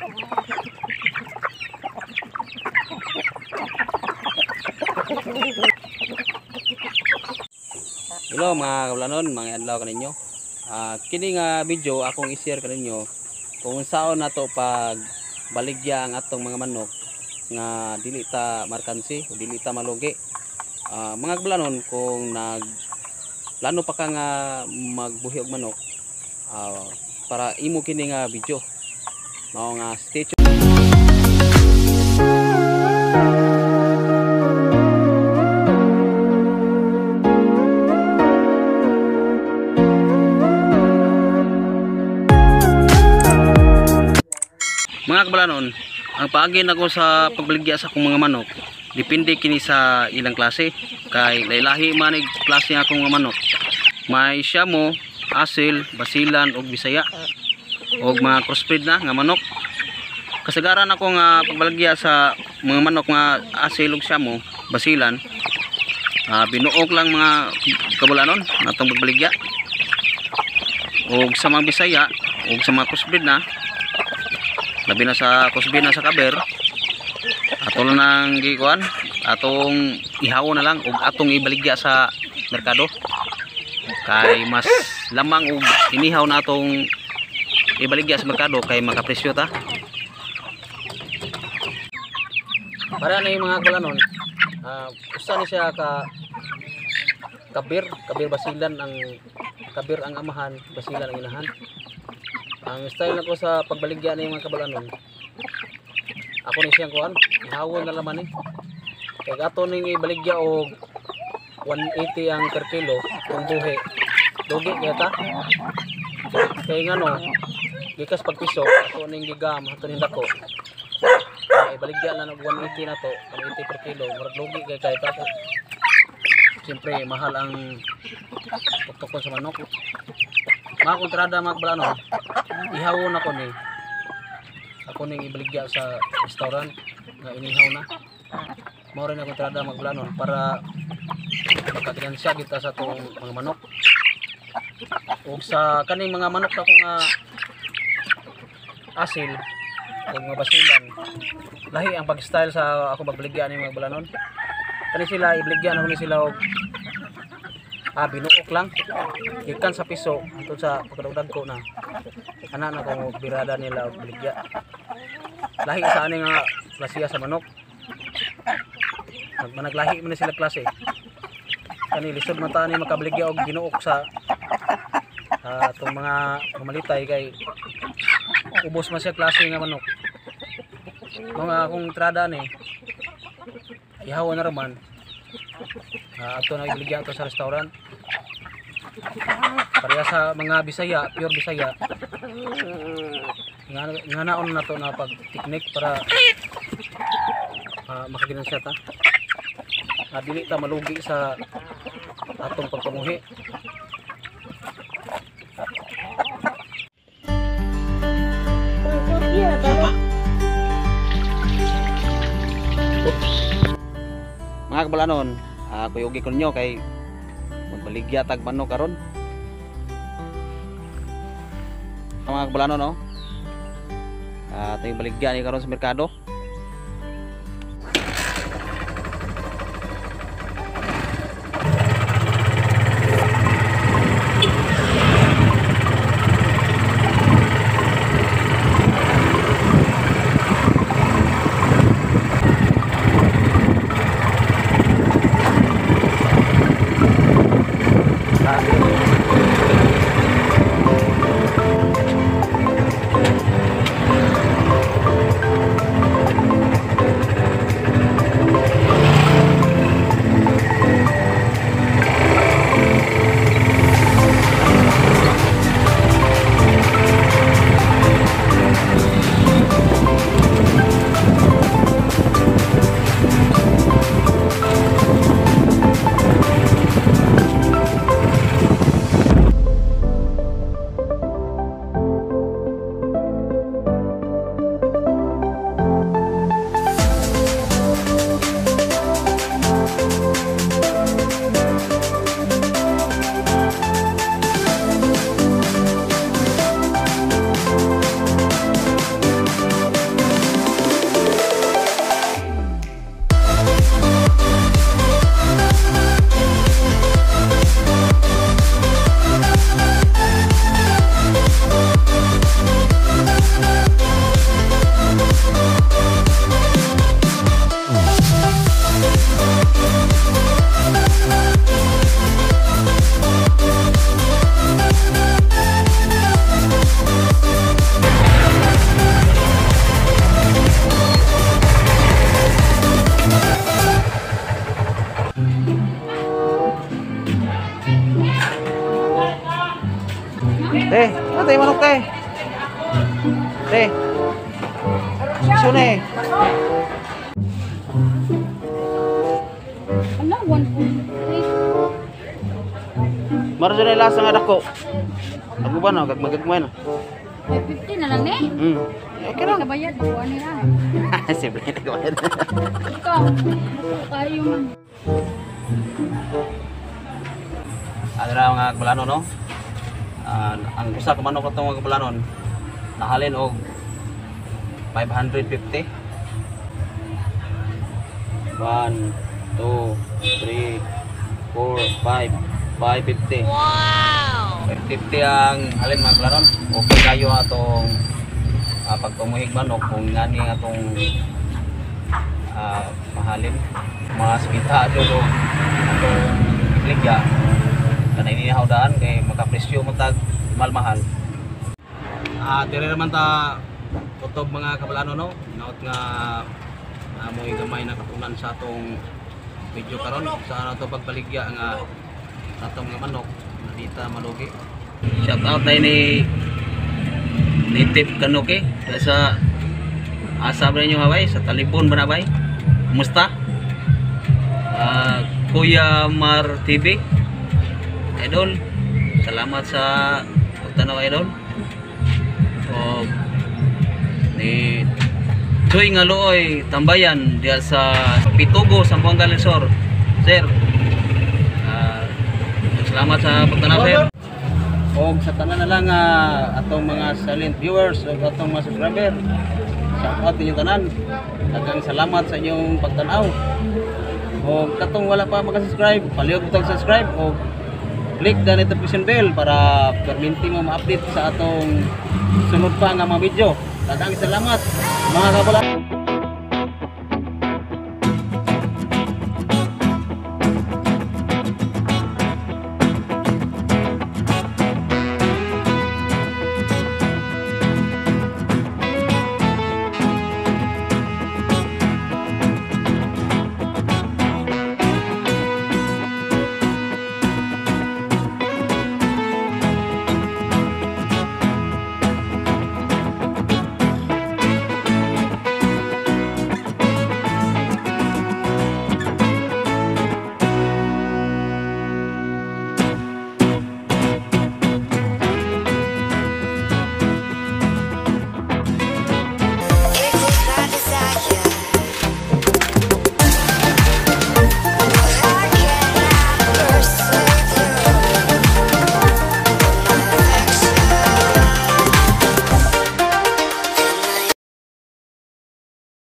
Hello mga kabulanon, mga adlaw kaninyo. Kini nga video akong i-share kaninyo kung unsaon nato pag baligya ang atong mga manok nga dili ta markansi o dili ta malugi. Mga kabulanon, kung nag plano pa ka nga magbuhi og manok, para imo kini nga video. Mao nga stay tuned. Mga kabalanon, ang paagi nako sa pagbaligya sa akong mga manok, depende kini sa ilang klase. Kay lailahi man ig klase ang akong mga manok. May Shamo, Asil, Basilan ug Bisaya og mga crossbreed na nga manok. Kasagaran ako nga pagbaligya sa mga manok nga Asil ug Shamo, Basilan, binuok lang mga kabalanon natong pagbaligya. Og sa mga Bisaya ug sa mga crossbreed na, labi na sa crossbreed na sa kaber, ato lang nang gikuan, atong ihawo na lang ug atong ibaligya sa merkado. Kay mas lamang og inihaw na atong ibaligya sa merkado kay makapresyo ta. Para na yung mga kabalanon, usa ni siya ka kabir, kabir Basilan ang kabir ang amahan, Basilan ang inahan. Ang style nako sa pagbaligya ni mga kabalanon, ako ni siyang kuan, ihawon na laman ni. Kay ato ning ibaligya og 180 ang per kilo kung buhi. Dugi kay ta. Kay ngano, gikas pagpiso ato ning gigam, ato ning dako. Ibaligya na og 180 na to, 180 per kilo, murag lugi kay kay ta. Siyempre mahal ang tuktukon sa manok. Mga kontrada mga kabalanon, ihawon ako ni. Ako ning ibaligya sa restaurant nga inihaw na. Mao rin ang kontrada mga kabalanon para makaginansya kita sa atong mga manok. Ug sa kaning mga manok ako nga asil ug mga Basilan, lahi ang pag-style sa ako pagbaligya ni mga kabalanon. Kani sila ibaligya na ni sila og binuok lang gikan sa piso hangtod sa pagkadagdag ko na ana na kung birada nila og baligya. Lahi sa ani nga klasiya sa manok, nagmanaglahi man sila klase. Kani lisod man ta ani makabaligya og ginuok sa atong mga mamalitay kay ubos man siya klase nga manok. Mga akong trada ni ihaw na raman, ato na ibaligya ato sa restaurant. Pareha sa mga Bisaya, pure Bisaya, nga naon na to na pag technique para makaginansya ta. Dili ta malugi sa atong pagpamuhi. Oops. Mga kabalanon, kuyugi ko ninyo kay magbaligya tag manok karon. Mga kabalanon, no? Atong baligya ni karon sa merkado. tayo manok te. Te. Gusto na eh. Ano, 1.3. Maro dyan ay lasa nga dako. Ako ba no? Gagmagagmay no? 50 na lang eh. Okay lang. Kabayad, bakuha nila. Siyempre, nagbayad. Ikaw, kayo man. Ano na mga kabalano no? Ang usa ka manok atong mga kabalanon nahalin og 550. 1 2 3 4 5 550. Wow! 550 ang halin, mga kabalanon. Okay kayo atong pagtumuhig manok kung ngani atong mahalin mas kita jud og atong ibligya kanay ni daan kay makapresyo man tag mahal-mahal. Dire naman ta kutob, mga kabalano no. Hinaot nga amoy gamay na katunan sa atong video karon sa ato pagbaligya nga sa atong mga manok na di ta malugi. Shout out tayo ni Native Kanuki sa asa ba ninyo Hawaii, sa Talibon ba na bay? Kumusta? Kuya Mar TV Idol, salamat sa pagtanaw, Idol. O ni Joy nga Luoy Tambayan diya sa Pitugo, Zamboanga del Sur. Sir, salamat sa pagtanaw, sir. Og sa tanan na lang atong mga silent viewers ug atong mga subscriber, shout out ninyong tanan. Daghang salamat sa inyong pagtanaw. Og katong wala pa maka-subscribe, palihog tag subscribe og click the notification bell para perminti mo ma-update sa atong sunod pa nga mga video. Daghang salamat, mga kabala.